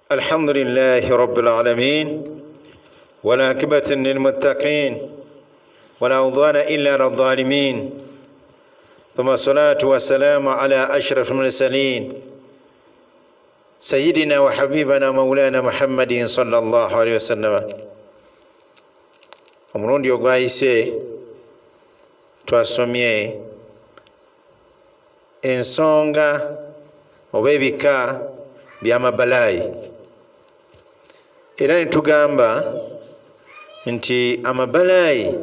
الحمد لله رب العالمين والعاقبة للمتقين ولا عدوان إلا على الظالمين، ثم الصلاة والسلام على أشرف المرسلين سيدنا وحبيبنا مولانا محمد صلى الله عليه وسلم. Omulundi ogwayise twasomye ensonga oba ebika by'amabalaayi, era netugamba nti amabalaayi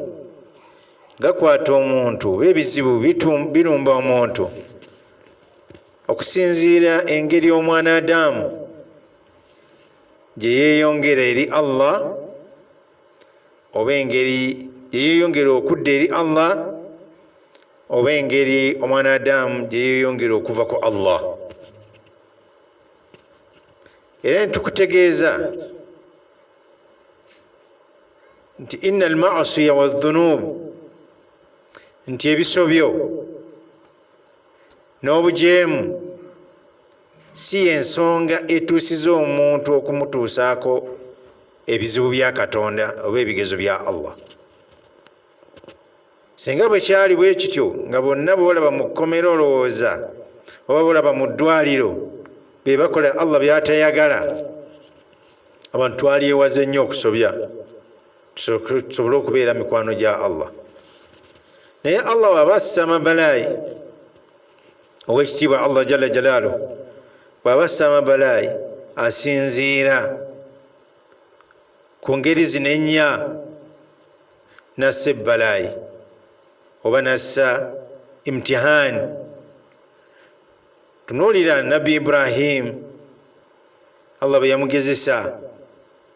gakwata omuntu oba ebizibu birumba omuntu okusinziira engeri omwana Adamu gye yeeyongera eri Allah, oba engeri gye yeeyongera okudda eri Allah, oba engeri omwana Adamu gye yeeyongera okuva ku Allah. Era netukutegeeza nti inna almasiya wadhunub, nti ebisobyo n'obujeemu si yensonga etuusiza omuntu okumutuusaako ebizibu bya Katonda oba ebigezo bya Allah. Singa bwe kyali bwe kityo, nga bonna boolaba mu kkomera olowooza oba bolaba mu ddwaliro be bakola Allah by'atayagala, abantu twalyewaze nnyo okusobya tusobole okubeera mikwano gya Allah. Naye Allah bw'aba assa amabalaayi, owekitiibwa Allah jalla jalaalu bw'aba assa amabalaayi asinziira ku ngeri zino ennya nassa ebbalaayi oba nassa imtihaani. Tunuulira Nabbi Ibrahim, Allah bwe yamugezesa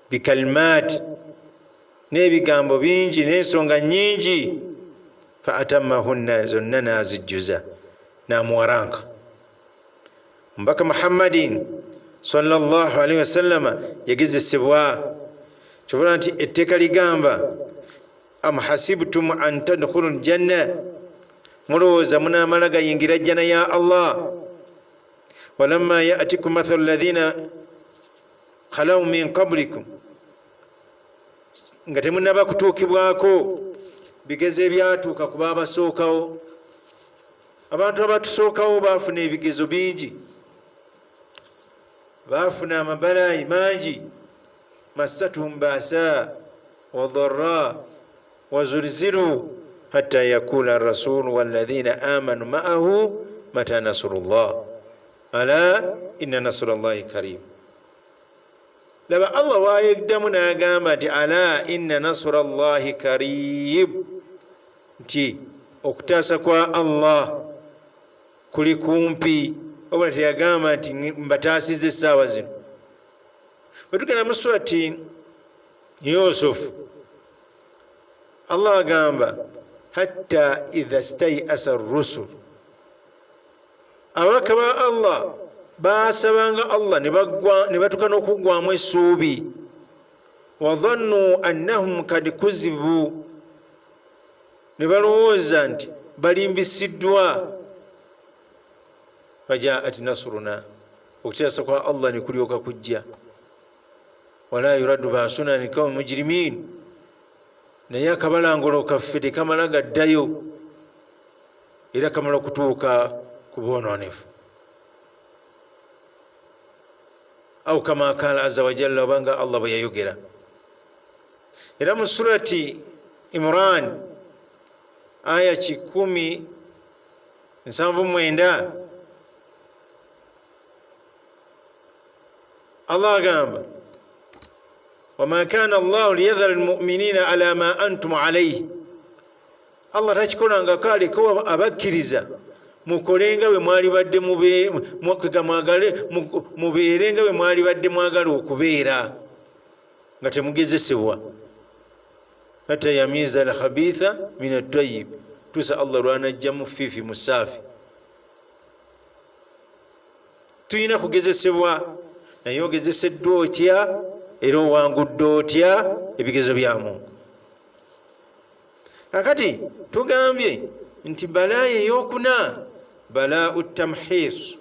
bikalimaati n'ebigambo bingi n'ensonga nnyingi, fa atammahunna, zonna n'azijjuza n'amuwaranka. Omubaka Muhammadin sallallahu alaihi wasallama yagezesebwa, kyovula nti etteeka ligamba am hasibtum an tadkhulu ljanna, mulowooza munaamala gayingira jjana ya Allah, walamma yatikum mathalu ladhina khalaw min qablikum, nga temunaba kutuukibwako bigezo ebyatuuka ku baabasookawo. Abantu abatusookawo baafuna ebigezo bingi, baafuna amabalaayi mangi, massatuhum baasa wadharra wazulzilu hatta yakula rasulu walladhina amanu ma'ahu mata nasrullah ala inna nasrullahi karib. Laba Allah wayeddamu n'agamba nti ala inna nasrullahi karib, nti okutaasa kwa Allah kuli kumpi. Wabula teyagamba nti mbataasizza essaawa zino. Bwe tugenda mu surati Yusuf, Allah agamba hatta idha stayasa rusul, ababaka ba Allah baasabanga Allah ne batuuka n'okuggwamu essuubi, wadhannu annahum kad kuzibu, ne balowooza nti balimbisiddwa, fajaat nasruna, okutaasa kwa Allah ne kulyoka kujja, wala yuraddu basuna likaumi mujrimin, naye akabalangolo kaffe tekamala gaddayo, era kamala okutuuka ku bwonoonefu. Au kama kala azza wajalla, obanga Allah bwe yayogera. Era mu surati Imran aya 179, Allah agamba wama kana Allahu liyadhara almuminina ala ma antum alaihi, Allah takikolangako aleko abakkiriza mukole nga bwe mwalibadde mwagale, mubeere nga bwe mwalibadde mwagala okubeera nga temugezesebwa, hatta yamiza alkhabitha min atayib, tuusa Allah lwanajjamu fiifi mu saafi. Tulina kugezesebwa, naye ogezeseddwa otya era owangudde otya ebigezo bya Mungu? Kakati tugambye nti balaayi eyokuna balaau tamhis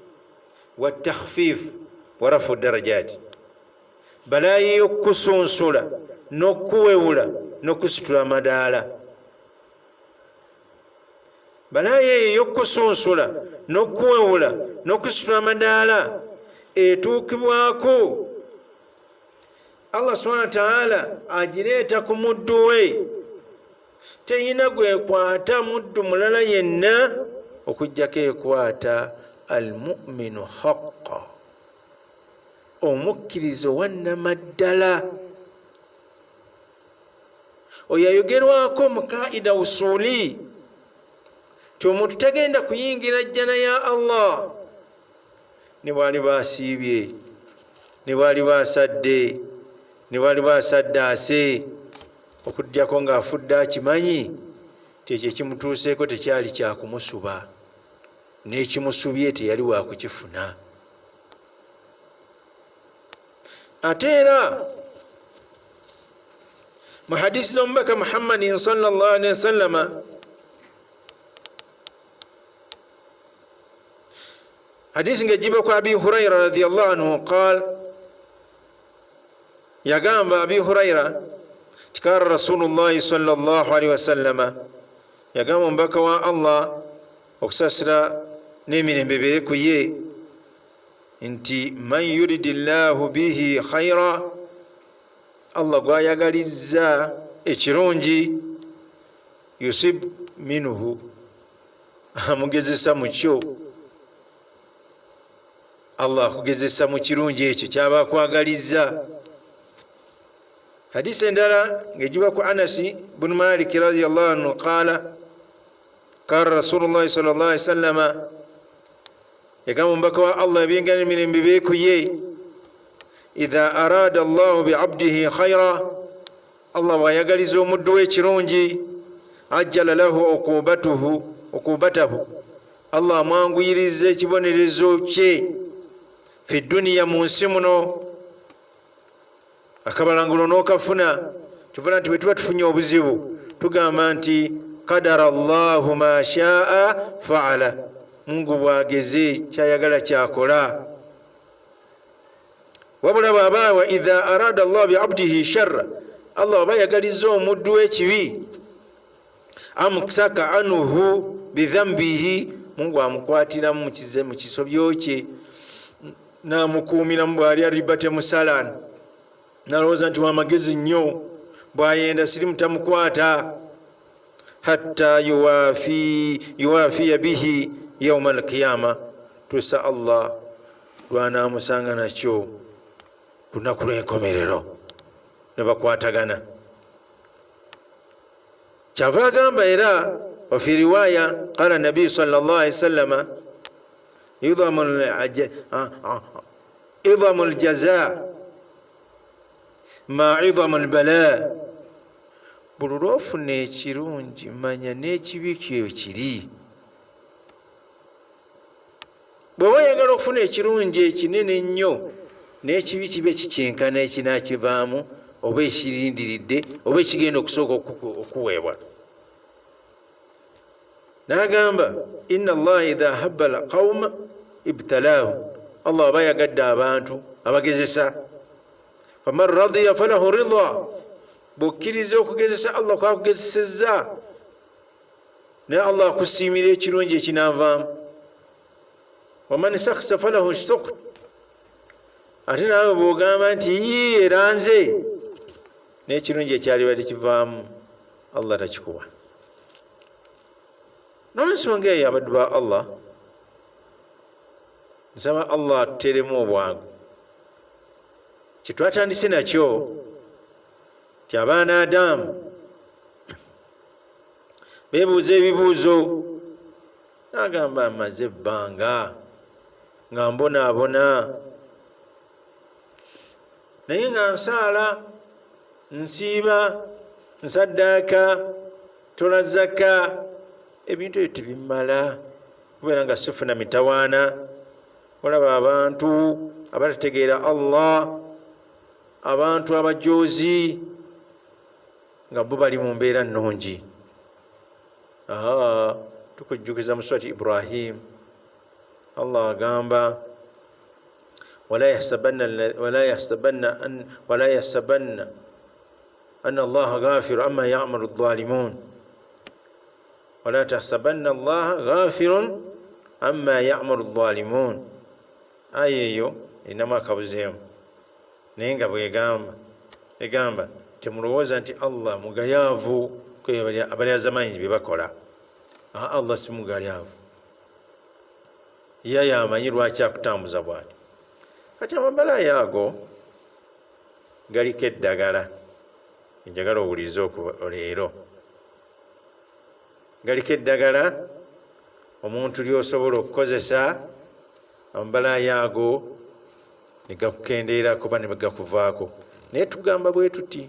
watakhfif warafu darajaati. Balaayi y'okukusunsula n'okukuwewula n'okusitula amadaala. Balaayi eyo ey'okukusunsula n'okukuwewula n'okusitula amadaala etuukibwako Allah subhana wa taala agireeta ku muddu we, teyina gwekwata muddu mulala yenna okujjako ekwata almuminu haqqa, omukkiriza owannamaddala oyo ayogerwako mu kaida usuli ti omuntu tagenda kuyingira jjana ya Allah ne bwaliba asiibye, ne bwaliba asadde, ne bwaliba asaddaase, okujjako ng'afudde akimanyi ti ekyo ekimutuuseeko tekyali kyakumusuba, n'ekimusubye teyali wakukifuna. Ate era mu hadisi z'omubaka Muhammadin sallallahu alaihi wasallama hadisi ng'ejiba ku Abi Huraira radiyallahu anhu qal, yagamba Abi Huraira ti kala Rasulullahi sallallahu alaihi wasallama, yagamba omubaka wa Allah okusasira n'emirembe bere ku ye nti man yuridi llahu bihi khaira, Allah gwayagalizza ekirungi, yusib minhu, amugezesa mukyo. Allah akugezesa mu kirungi ekyo kyaba akwagalizza. Hadisi endala ng'ejiba ku Anasi bunu Maliki radiyallahu anhu qala qala Rasulullahi sallallahu alaihi wasallama, yagamba omubaka wa Allah ebyengana emirembe beekuye, idha arada Allahu biabdihi khaira, Allah bw'ayagaliza omuddu we ekirungi, ajjala lahu uqubatahu, Allah amwanguyiriza ekibonerezo kye fi duniya, mu nsi muno, akabalangulo n'okafuna. Tuvuna nti bwe tuba tufunye obuzibu tugamba nti qadara Allahu ma shaa faala, Mungu bwageze kyayagala kyakola. Wabula bw'aba wa idha arada Allahu biabdihi sharra, Allah waba ayagaliza omuddu w'ekibi, amsaka anhu bidhambihi, Mungu amukwatiramu mu kisobyo kye n'amukuumiramu bw'alya riba temusala, n'alowooza nti wamagezi nnyo, bw'ayenda sirimu tamukwata, hatta yuwafiya bihi yauma alqiyama, tusa Allah lwanaamusanga nakyo ku lunaku lw'enkomerero ne bakwatagana. Kyava agamba era wa fi riwaya qala nabiyu sallallahu alaihi wasallama idhamu ljaza ma idhamu lbala, buli lwofuna ekirungi manya n'ekibi kyo kiri. Bw'oba oyagala okufuna ekirungi ekinene ennyo n'ekibi kibe kikyenkana ekinaakivaamu oba ekirindiridde oba ekigenda okusooka okuweebwa. N'agamba inna Allaha idha habba alqawma ibtalaahu, Allah aba ayagadde abantu abagezesa. Faman radiya falahu ridha, bw'okkiriza okugezesa Allah kwakugezesezza, naye Allah akusiimira ekirungi ekinaavaamu. Waman sakhsa falahu sukht, ate naawe bw'ogamba nti yii era nze, n'ekirungi ekyaliba tekivaamu Allah takikuwa. N'olwensonga eyo abaddu ba Allah, nsaba Allah atuteeremu obwangu. Kye twatandise nakyo ti abaana Adamu beebuuza ebibuuzo, n'agamba amaze ebbanga nga mbonaabona, naye nga nsaala, nsiiba, nsaddaaka, tola zaka, ebintu ebyo tebimala kubeera nga sifuna mitawaana. Olaba abantu abatategeera Allah, abantu abajoozi nga bo bali mu mbeera nnungi. Tukujjukiza mu surati Ibrahim, Allah agamba Wala yahsabanna anna Allaha ghafiru amma ya'malu adh-dhalimun, wala tahsabanna Allaha ghafirun amma ya'malu adh-dhalimun. Aya eyo erinamu akabuzeemu, naye nga bwegamba egamba temulowooza nti Allah mugayaavu abalyazamanyi bye bakola. Allah si mugayaavu, ye yamanyi lwaki akutambuza bw'ati. Kati amabalaaya ago galiko eddagala, njagala owulize leero. Galiko eddagala omuntu ly'osobola okukozesa amabalaaya ago ne gakukendeerako oba ne gakuvaako. Naye tugamba bwe tuti,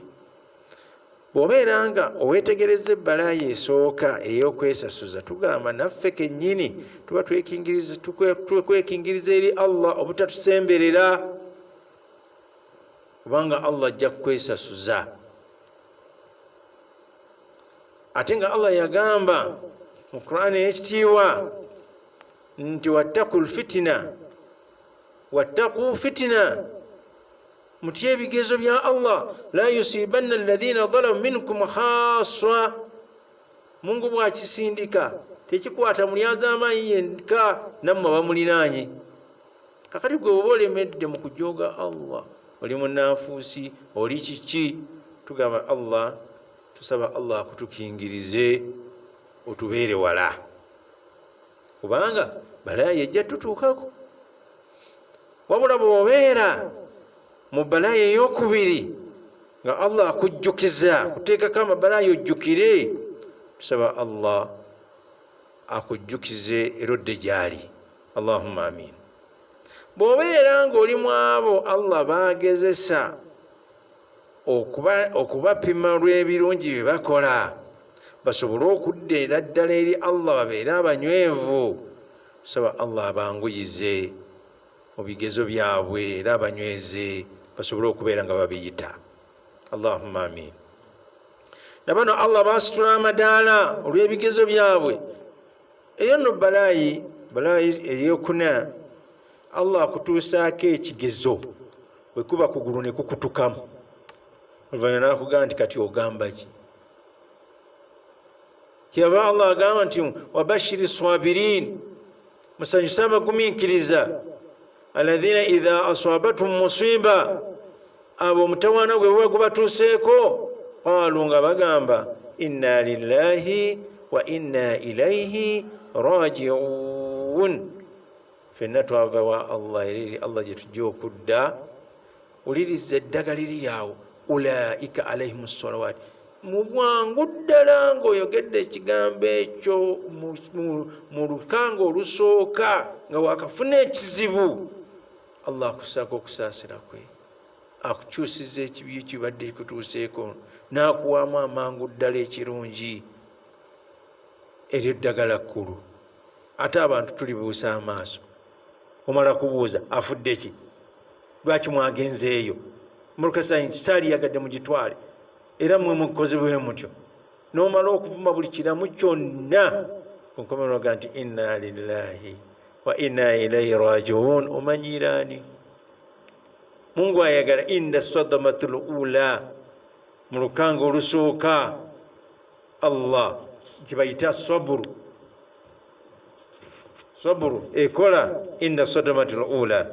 bw'obeera nga oweetegereza ebbalaaya esooka ey'okwesasuza, tugamba naffe kennyini tuba twekingiriza eri Allah obutatusemberera, kubanga Allah ajja kukwesasuza. Ate nga Allah yagamba mu Qur'an ey'ekitiibwa nti wattaqul fitina, wattaqu fitina, mutye ebigezo bya Allah, la yusibanna alladhina zalamu minkum khassa. Mungu bw'akisindika tekikwata mulyazaamaanyi yenka, nammwe abamulinaanye. Kakati gwe oba olemedde mu kujooga Allah, oli munnanfuusi, oli kiki, tugamba Allah, tusaba Allah akutukingirize otubeere wala, kubanga balaaya ejja tutuukako. Wabula bw'obeera mu balaaya ey'okubiri nga Allah akujjukiza kuteekako amabalaaya ojjukire, tusaba Allah akujjukize era odde gy'ali. Allahumma amin. Bw'obeera ng'oli mu abo Allah baagezesa okubapima olw'ebirungi bye bakola, basobole okudda era ddala eri Allah babeere abanywevu, tusaba Allah abanguyize mu bigezo byabwe era abanyweze basobole okubeera nga babiyita. Allahumma amin. Na bano Allah baasitula amadaala olw'ebigezo byabwe. Eyo nno balaayi ey'okuna, Allah akutuusaako ekigezo bwe kuba kugulu ne kukutukamu, oluvannyuma n'akugamba nti kati ogamba ki? Kyeyava Allah agamba nti wabashiri sabirin, musanyuse abagumiikiriza, alladhina idha asabatuhum musiba, abo omutawaana gwe buba gubatuuseeko, qalu, nga bagamba inna lillahi wa inna ilayhi rajiun, ffenna twava wa Allah era eri Allah gye tujja okudda. Wuliriza eddagala liri awo, ulaika alaihim salawat. Mu bwangu ddala ng'oyogedde ekigambo ekyo mu lukanga olusooka nga wakafuna ekizibu, Allah akusaako okusaasira kwe, akukyusiza ekibi ekibadde kikutuuseeko n'akuwaamu amangu ddala ekirungi. Eryo ddagala kkulu, ate abantu tulibuusa amaaso. Omala kubuuza afudde ki, lwaki mwagenzeeyo, mulukasaali yagadde mugitwale, era mmwe mukoze bwe mutyo. N'omala okuvuma buli kiramu kyonna, ku nkomerero oga nti inna lillahi wa inna ilayhi rajiun. Omanyiiraani? Mungu ayagala inda sadamatul ula, mu lukanga olusooka Allah kibayita saburu. Saburu ekola inda sadamatul ula.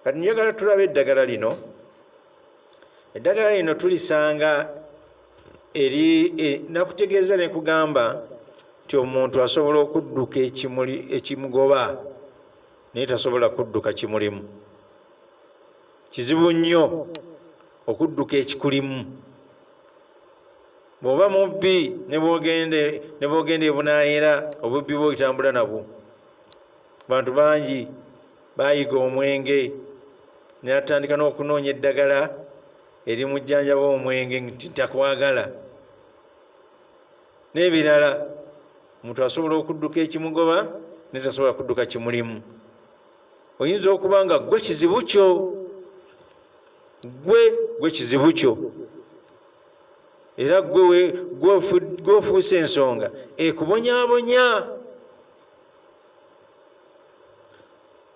Kati njagala tulabe eddagala lino. Eddagala lino tulisanga eri nakutegeeza ne kugamba nti omuntu asobola okudduka ekimuli ekimugoba, naye tasobola kudduka kimulimu. Kizibu nnyo okudduka ekikulimu. Bw'oba mubbi ne bw'ogenda ebunaayira, obubbi bw'otambula nabwo. Bantu bangi baayiga omwenge, n'atandika n'okunoonya eddagala erimujjanjaba omwenge nti ntakwagala n'ebirala. Omuntu asobola okudduka ekimugoba naye tasobola kudduka kimulimu. Oyinza okuba nga ggwe kizibu kyo, ggwe kizibu kyo, era ggwe ofuuse ensonga ekubonyaabonya.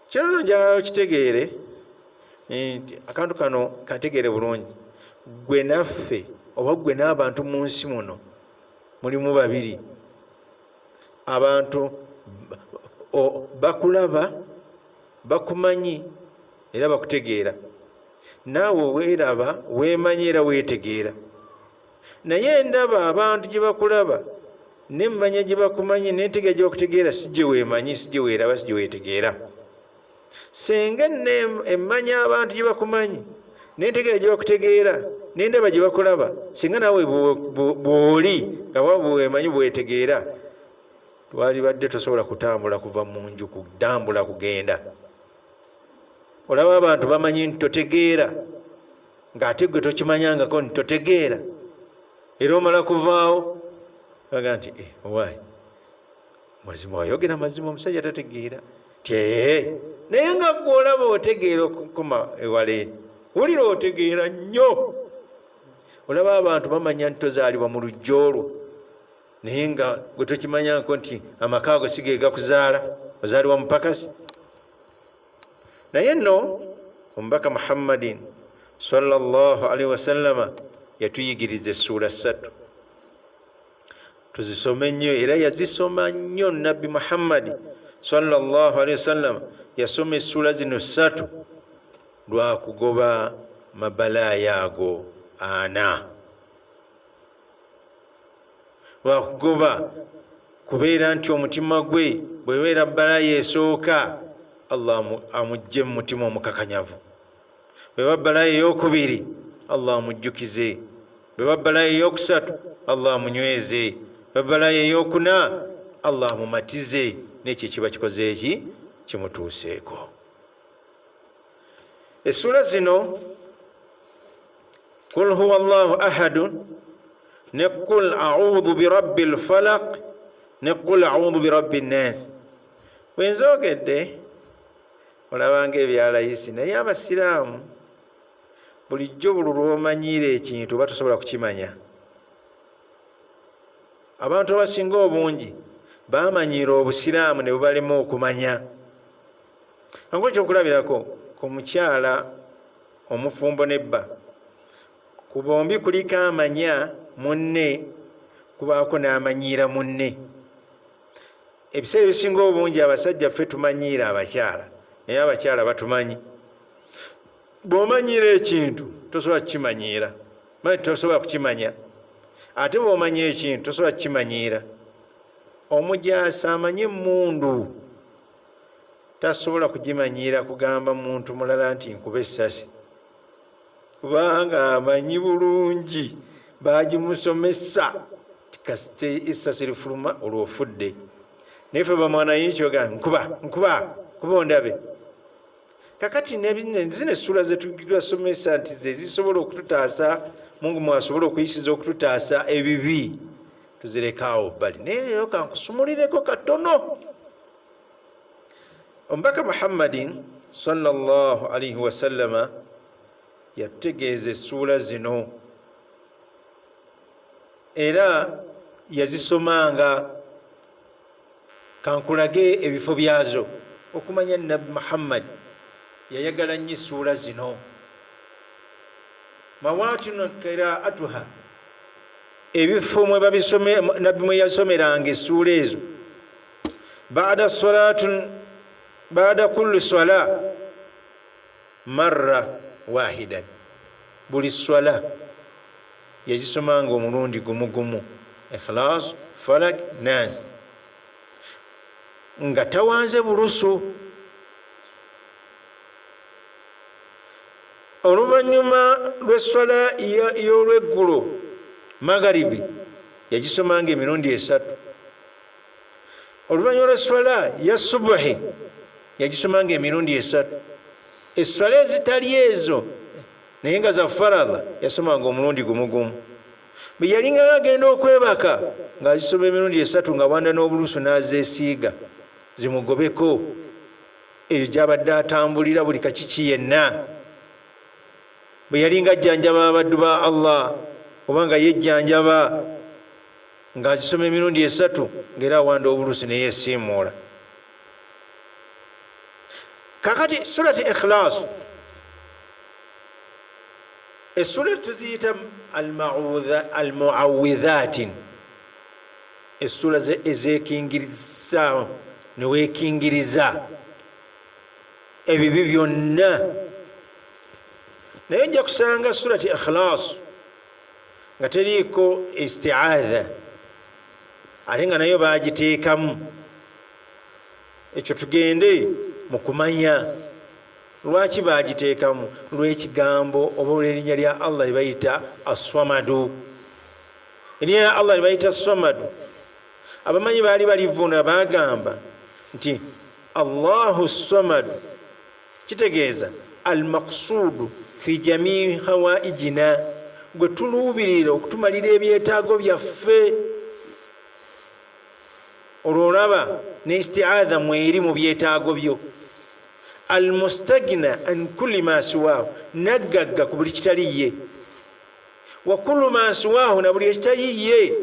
Kino nno njagala okitegeere Nti akantu kano kategeere bulungi. Ggwe naffe oba ggwe n'abantu mu nsi muno mulimu babiri. Abantu bakulaba, bakumanyi era bakutegeera. Naawe weeraba, weemanyi era weetegeera. Naye ndaba abantu gye bakulaba n'emmanya gye bakumanyi n'entegeera gye bakutegeera si gye weemanyi, si gye weeraba, si gye weetegeera. Senga emmanya abantu gye bakumanyi n'entegeera gye bakutegeera n'endaba gye bakulaba, singa naawe bw'oli nga bwaba bwemanyi bwetegeera, twalibadde tosobola kutambula kuva mu nju kudambula kugenda. Olaba abantu bamanyi nti totegeera, ng'ate gwe tokimanyangako nti totegeera, era omala kuvaawo baga nti eh, owaayi mazima wayogera mazima, omusajja tategeera tee. Naye nga gwe olaba otegeera okukoma ewala, wulira otegeera nnyo. Olaba abantu bamanya nti tozaalibwa mu lujja olwo, naye nga gwe tokimanyako nti amaka ago si ge gakuzaala, ozaalibwa mupakasi. Naye nno omubaka Muhammadin sallallahu alaihi wasallama yatuyigiriza essuula ssatu tuzisome nnyo, era yazisoma nnyo. Nabbi Muhammadi sallallahu alaihi wasallam yasoma essuula zino ssatu lwakugoba mabalaaya ago ana, lwakugoba kubeera nti omutima gwe bwebeera balaaya esooka, Allah amugye mu mutima omukakanyavu. Bweba balaaya eyokubiri, Allah amujjukize. Bweba balaaya eyokusatu, Allah amunyweze. Bweba balaaya eyokuna, Allah amumatize n'ekyo ekiba kikoze eki kimutuuseeko. Essuula zino kul huwa Allahu ahadun ne kul a'udhu birabbi lfalaq ne kul a'udhu birabbi nnas, bwenzoogedde olabanga ebyalayisi, naye abasiraamu bulijjo buli lw'omanyiira ekintu oba tosobola kukimanya. Abantu abasinga obungi bamanyiira obusiraamu ne bubalema okumanya. Angu ekyokulabirako ku mukyala omufumbo nebba, ku bombi kuliko amanya munne, kubaako n'amanyiira munne. Ebiseera ebisinga obungi abasajja ffe tumanyiira abakyala, naye abakyala batumanyi. Bw'omanyiira ekintu tosobola kukimanyiira, tosobola kukimanya. Ate bw'omanya ekintu tosobola kukimanyiira. Omujaasi amanyi emmundu tasobola kugimanyiira kugamba muntu mulala nti nkuba essasi, kubanga amanyi bulungi bagimusomesa kasita essasi lifuluma olwo ofudde. Naye ffe bamwanayinki oga nkuba nkuba kuba ondabe. Kakati zino essuula zetubasomesa nti ze zisobola okututaasa, Mungu mwasobola okuyisiza okututaasa ebibi, tuzireka awo bbali. Naye leero kankusumulireko katono. Omubaka Muhammadin sallallahu alaihi wasallama yatutegeeza essuula zino era yazisomanga. Kankulage ebifo byazo okumanya Nabbi Muhammad yayagala nnyo essuula zino. Mawatinu qiraatuha, ebifo mwe babisome Nabbi mwe yasomeranga essuula ezo. Baada salatun, baada kulli sala marra wahidan, buli swala yazisomanga omulundi gumu gumu, Ikhlas, Falak, Nas, nga tawanze bulusu. Oluvannyuma lw'esswala y'olweggulo magharibi yagisomanga emirundi esatu. Oluvannyuma lw'esswala ya subuhi yagisomanga emirundi esatu. Esswala ezitali ezo naye nga za faradha yasomanga omulundi gumu gumu. Bwe yalinga agenda okwebaka ng'azisoma emirundi esatu nga wanda n'obulusu n'azeesiiga zimugobeko eyo gy'abadde atambulira buli kakiki yenna. Bwe yalinga ajjanjaba abaddu ba Allah oba nga yejjanjaba ng'azisoma emirundi esatu ng'era awanda obulusu neyeesiimuula. Kakati surati Ikhlas Essula tuziyita almuawidhatin, essula ezekingiriza newekingiriza ebibi byonna. Naye ojja kusanga surati Ikhlas nga teriiko istiadha, ate nga nayo bagiteekamu. Ekyo tugende mu kumanya lwaki bagiteekamu, lw'ekigambo oba olw'erinnya lya Allah lye bayita Asswamadu. Erinnya lya Allah lye bayita Asswamadu, abamanyi baali balivvuunula bagamba nti Allahu Swamadu kitegeeza almaksuudu fi jamii hawaijina, gwe tuluubirira okutumalira ebyetaago byaffe. Olwo olaba ne istiadha mweri mu byetaago byo. Almustagna an kulli ma siwaahu, naggagga ku buli kitali ye, wa kullu ma siwaahu, na buli ekitali ye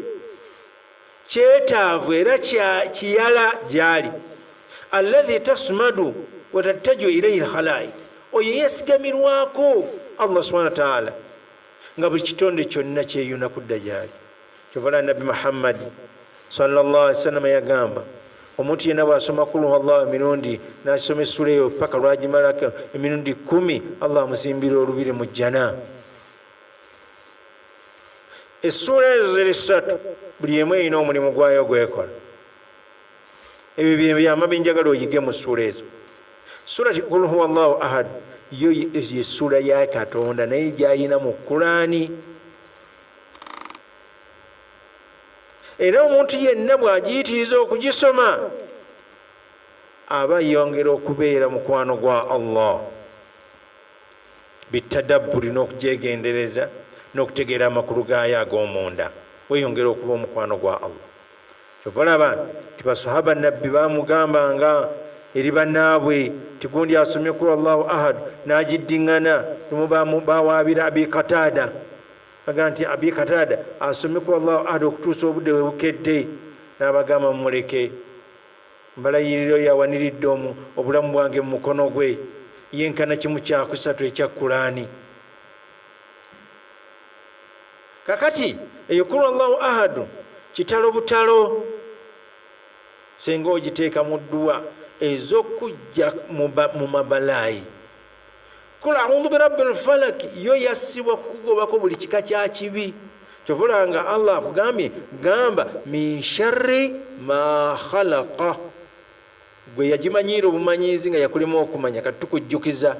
kyetaavu era kiyala gyali. Alladhi tasmadu watattaju ilaihi lkhalaik, oyo yesigamirwako Allah subhana wataala nga buli kitonde kyonna kyeyuna kudda gyali. Kyovala Nabbi Muhammadi sallallahu alaihi wasallam yagamba, omuntu yenna bwasoma kul huwa emirundi, nasoma essula eyo paka lwagimalako emirundi 10, Allah amuzimbira olubiri mu jjana. Essuula ezo ziri ssatu, buli emu erina omulimu gwayo gwekola. Ebyo byebyama byenjagala oyige mu ssuula ezo. Surati kul huwa llahu ahad yo yessuula ya Katonda naye gyayina mu Kulaani, era omuntu yenna bw'agiyitiriza okugisoma aba yongera okubeera mukwano gwa Allah bitadabburi, n'okugyegendereza n'okutegeera amakulu gaayo ag'omunda, weyongera okuba omukwano gwa Allah. Kyova olaba nti basahaba Nabbi bamugambanga eri bannaabwe nti gundi asomye kul allahu ahad n'agiddiŋŋana. Lumu bawaabira Abi Kataada, baga nti Abi Kataada asomye kul allahu ahad okutuusa obudde we bukedde, n'abagamba mumuleke, mbalayirira oyo awaniridde obulamu bwange mu mukono gwe, yenkana kimu kyakusatu ekya Kulaani. Kakati eyo kul allahu ahadu kitalo butalo, senga ogiteeka mu dduwa ez'okujja mu mabalaayi. Kul audhu birabbi lfalaki yo yassibwa kukugobako buli kika kya kibi. Kyova nga Allah akugambye gamba min sharri ma khalaqa, gwe yagimanyiira obumanyiizi nga yakulema okumanya, kati tukujjukiza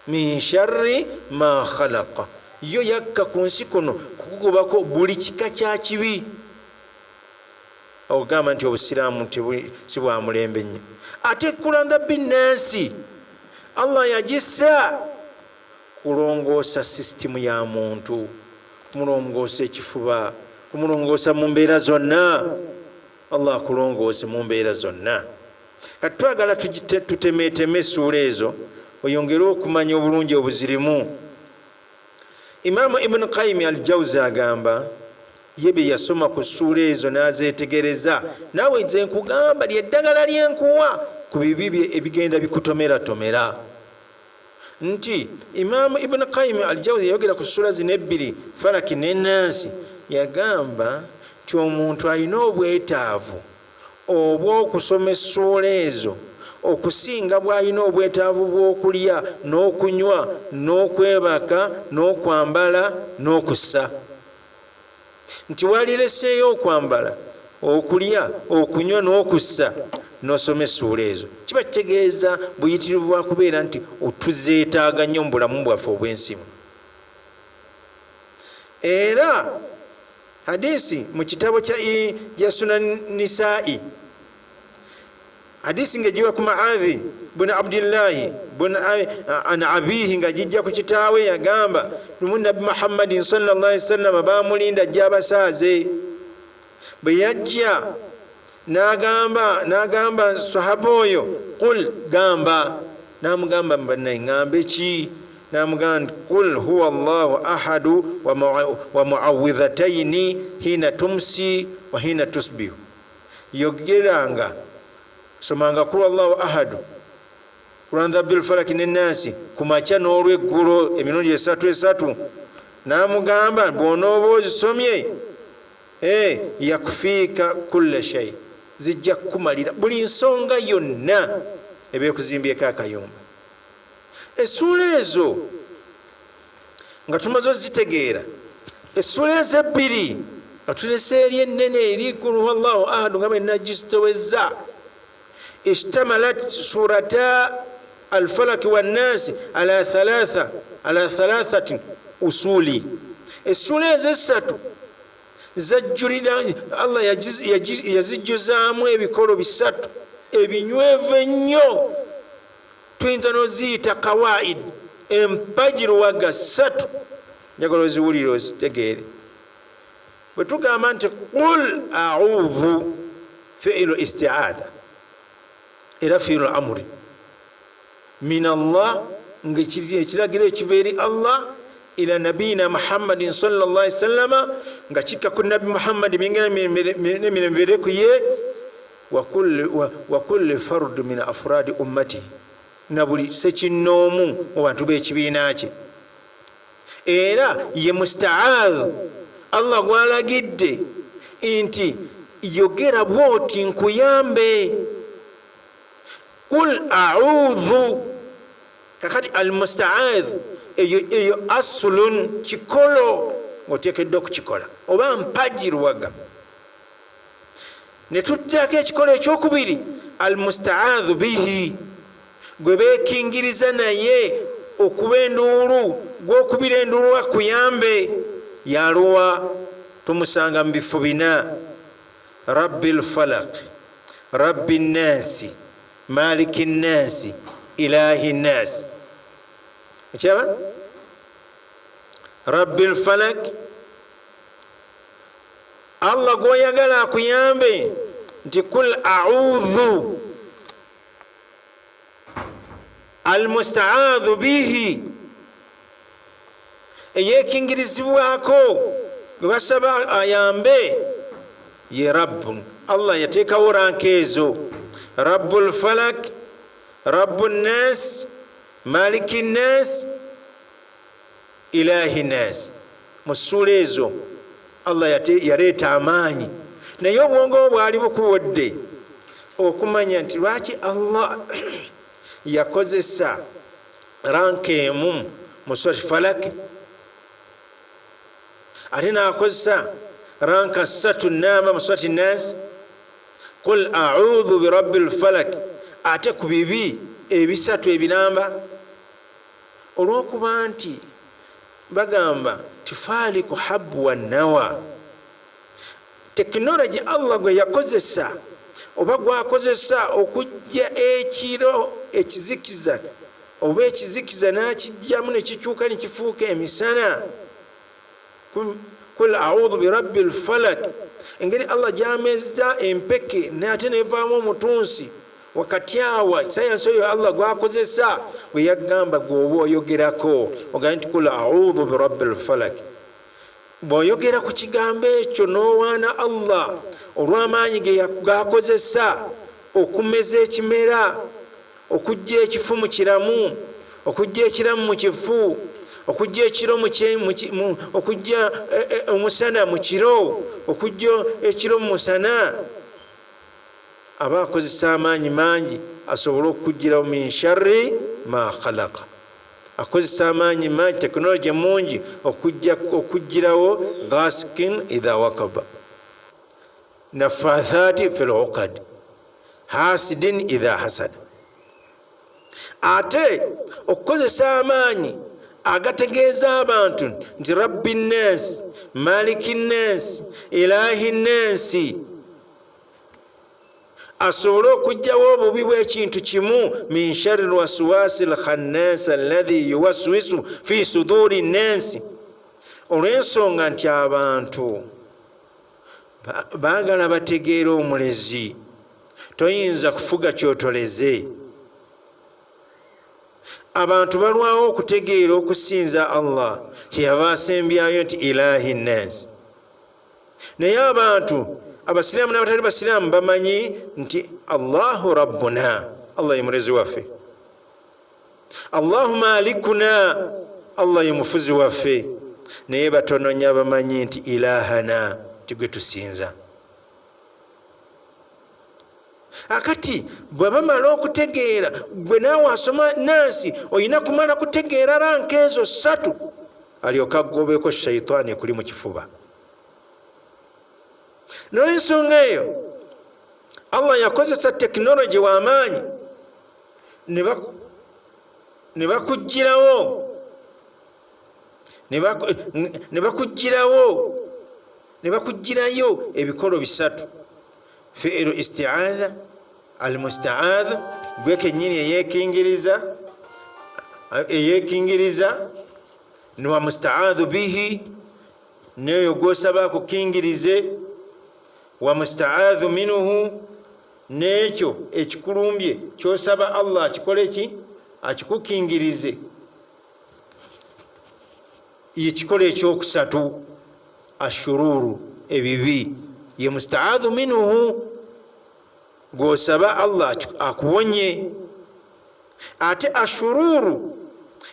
min sharri ma khalaqa. Yo yakka ku nsi kuno kukugobako buli kika kya kibi. Okugamba nti obusiraamu si bwa mulembe nnyo, ate kulanda binnansi Allah yagissa kulongoosa sisitimu ya muntu, kumulongoosa ekifuba, kumulongoosa mu mbeera zonna. Allah akulongoose mu mbeera zonna. Kati twagala tutemeeteme essuula ezo oyongere okumanya obulungi obuzirimu. Imaamu Ibuni Qayimi al Jauzi agamba ye bye yasoma ku ssuula ezo n'azeetegereza, naawe nze nkugamba lyeddagala lyenkuwa ku bibi bye ebigenda bikutomeratomera. Nti Imaamu Ibuni Qayimi al Jauzi yayogera ku ssuula zino ebbiri, Falaki ne Nansi, yagamba nti omuntu alina obwetaavu obw'okusoma essuula ezo okusinga bw'alina obwetaavu bw'okulya n'okunywa n'okwebaka n'okwambala n'okussa. Nti walireseeyo okwambala, okulya, okunywa n'okussa n'osoma essuula ezo, kiba kitegeeza buyitirivu bwa kubeera nti tuzeetaaga nnyo mu bulamu bwaffe obw'ensimu. Era hadisi mu kitabo kya Sunan Nisai, hadisi ng'egiwa ku Maadhi bun Abdillahi bun an abihi, nga gijja ku kitaawe, yagamba lumu Nabbi Muhammadin sallallahu alaihi wasallam bamulinda ajja abasaaze. Bwe yajja n'agamba sahaba oyo, qul, gamba. N'amugamba, bannaye ŋŋambe ki? N'amugamba nti qul huwa llahu ahadu wa muawidhataini hina tumsi wa hina tusbihu. Yogeranga, somanga kul allahu ahadu Kulwandha bilfalaki nenansi ku makya n'olweggulo emirundi esatu esatu. N'amugamba bw'onooba ozisomye, yakfiika kulla shay, zijja kukumalira buli nsonga yonna eba ekuzimbyeko akayumba. Essuula ezo nga tumaze ozitegeera, essuula ezo ebbiri nga tulese eri ennene eri kul huwallahu ahadu nga bwenagistowezza, ishtamalat surata alfalaki wannasi ala thalatha ala thalathatin usuli. Essuula ezo essatu zajjulira Allah yazijjuzaamu ebikolo bisatu ebinywevu ennyo, tuyinza n'oziyita kawaid, empagiruwaga ssatu. Njagala oziwulire ozitegeere. Bwe tugamba nti qul audhu, fiilu istiaadha era fiilu amuri min Allah, nga ekiragiro ekiva eri Allah ila nabiyina Muhammadin sallallahu alaihi wasallama, nga kikka ku Nabbi Muhammadi n'emirembe bibeere ku ye, wa kulli fardu min afradi ummatihi, na buli ssekinnoomu mu bantu b'ekibiina kye. Era ye mustaadh Allah gw'alagidde nti yogera bw'oti nkuyambe, qul audhu. Kakati al mustaadh eyo asulun, kikolo ng'oteekeddwa okukikola oba mpagi luwaga. Ne tujjako ekikolo ekyokubiri al mustaadhu bihi, gwe beekingiriza naye okuba enduulu, gw'okubira enduulu akuyambe, yaluwa. Tumusanga mu bifo bina: rabbil falaq, rabbi nnansi, maliki nnansi, ilahi nnansi. Okiraba? Rabbil falaq, Allah gw'oyagala akuyambe nti kul audhu, almustaadhu bihi, eyeekingirizibwako gwe basaba ayambe ye Rabbu. Allah yateekawo ranka ezo: rabbul falak, rabbu nnas, maliki nnas, ilahi nnas. Mu ssuula ezo Allah yaleeta amaanyi, naye obwongo bwo bwali bukuwodde okumanya nti lwaki Allah yakozesa ranka emu mu surati Falaki, ate n'akozesa ranka ssatu namba mu surati Nnas, qul audhu birabbil falak, ate ku bibi ebisatu ebiramba. Olw'okuba nti bagamba tifaaliku habbu wa nawa, tekinologi Allah gwe yakozesa oba gwakozesa okujja ekiro ekizikiza oba ekizikiza n'akijjamu ne kikyuka ne kifuuka emisana, kul audhu birabbil falak, engeri Allah gy'ameza empeke ate nevaamu omutunsi wakati awa sayansi oyo Allah gwakozesa bwe yagamba gweoba oyogerako ogambe nti kul audhu birabbil falak. Bw'oyogera ku kigambo ekyo n'owaana Allah olw'amaanyi ge gakozesa okumeza ekimera, okujja ekifu mu kiramu, okujja ekiramu mu kifu, okujja ekiro okujja omusana mu kiro, okujja ekiro mu musana, aba akozesa amaanyi mangi asobole okukugirawo min sharri ma khalaqa. Akozesa amaanyi mangi, tekinologi mungi okugirawo ghasikin idha wakaba, nafathati fil uqad, hasidin idha hasada. Ate okukozesa amaanyi agategeeza abantu nti rabbi nnansi, maliki nnansi, ilahi nnansi, asobole okugyawo obubi bw'ekintu kimu, min sharri lwaswasi lkhannasi alladhi yuwaswisu fi suduri nnansi. Olw'ensonga nti abantu baagala bategeere omulezi, toyinza kufuga kyotoleze. Abantu balwawo okutegeera okusinza Allah, kyeyava asembyayo nti ilahi nnansi. Naye abantu abasiraamu n'abatali basiraamu bamanyi nti Allahu rabbuna, Allah ye mulezi waffe. Allahu malikuna, Allah ye mufuzi waffe, naye batono nnyo abamanyi nti ilahana, nti gwe tusinza. Akati bwe bamala okutegeera, gwe naawe asoma nansi olina kumala kutegeera ranka ezo ssatu, alyoke agobeko shaitaani ekuli mu kifuba. Nolwensonga eyo Allah yakozesa tekinologi w'amaanyi ne bakuggyirawo ne bakuggyirawo ne bakuggyirayo ebikolo bisatu: fiilu istiaadha, almustaadha, gwe kennyini eyeekingiriza, eyeekingiriza, wa mustaadhu bihi, n'oyo gw'osaba akukingirize, wa mustaadhu minhu, n'ekyo ekikulumbye ky'osaba Allah akikole ki? Akikukingirize. Ekikolo ekyokusatu, ashururu, ebibi, ye mustaadhu minhu, gw'osaba Allah akuwonye. Ate ashururu,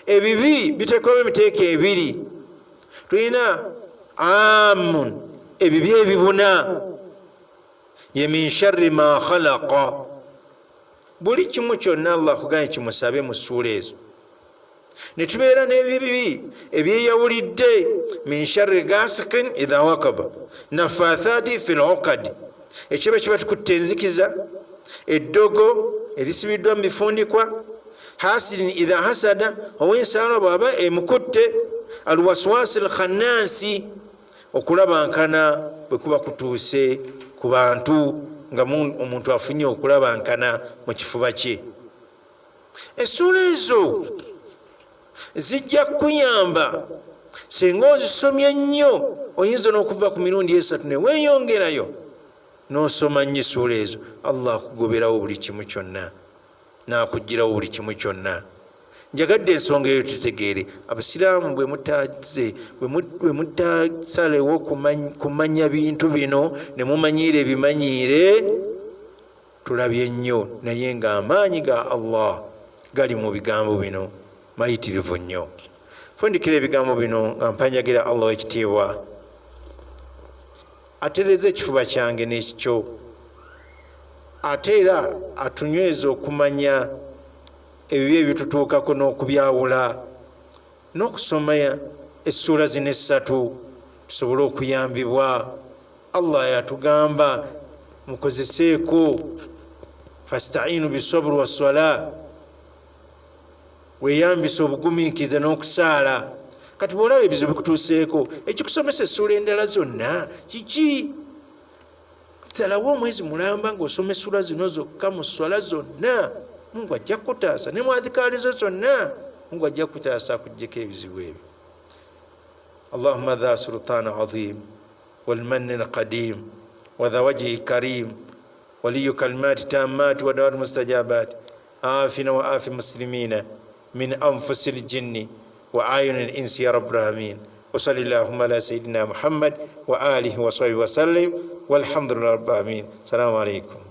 ebibi, biteekwamu emiteeko ebiri. Tulina amun, ebibi ebibuna, ye min sharri ma khalaqa, buli kimu kyonna Allah akugambye kimusabe mu ssuula ezo. Ne tubeera n'ebibi ebyeyawulidde, min sharri gasiqin idha wakaba, nafathati fi luqadi, ekiba kiba tukutte enzikiza, eddogo erisibiddwa mu bifundikwa, hasidin idha hasada, ow'ensaala bw'aba emukutte, alwaswasi lkhanansi, okulabankana bwe kuba kutuuse ku bantu nga omuntu afunye okulabankana mu kifuba kye. Essuula ezo zijja kukuyamba singa ozisomye nnyo, oyinza n'okuva ku mirundi esatu ne weeyongerayo n'osoma nnyo essuula ezo. Allah akugoberawo buli kimu kyonna, n'akuggyirawo buli kimu kyonna. Njagadde ensonga eyo tutegeere. Abasiraamu bwe mutaze, bwe mutasalewo kumanya bintu bino ne mumanyiire ebimanyiire, tulabye nnyo, naye ng'amaanyi ga Allah gali mu bigambo bino mayitirivu nnyo. Fundikira ebigambo bino nga mpanjagira Allah w'ekitiibwa atereeza ekifuba kyange n'ekikyo, ate era atunyweza okumanya ebibi ebitutuukako n'okubyawula, n'okusoma essuula zino essatu tusobole okuyambibwa. Allah yatugamba mukozeseeko, fastainu bisaburi wassala, weeyambise obugumiikiriza n'okusaala. Kati bw'olaba ebizibu bikutuuseeko, ekikusomesa essuula endala zonna kiki? Salawo omwezi mulamba ng'osoma essuula zino zokka mu sswala zonna, Mungu ajja kukutaasa, ne mu adhikaari zo zonna Mungu ajja kukutaasa akuggyeko ebizibu ebyo. Allahumma dha sultaana azim walmanni alqadim wa dha wajhi karim waliyu kalimati tammati wa dawati mustajabat afina wa afi muslimina min anfusi ljinni wa ayuni linsi ya rabbul alamin, wa salli llahumma ala sayidina Muhammad wa alihi wa sahbihi wasallim, walhamdulillahi rabbil alamin. Salamu alaikum.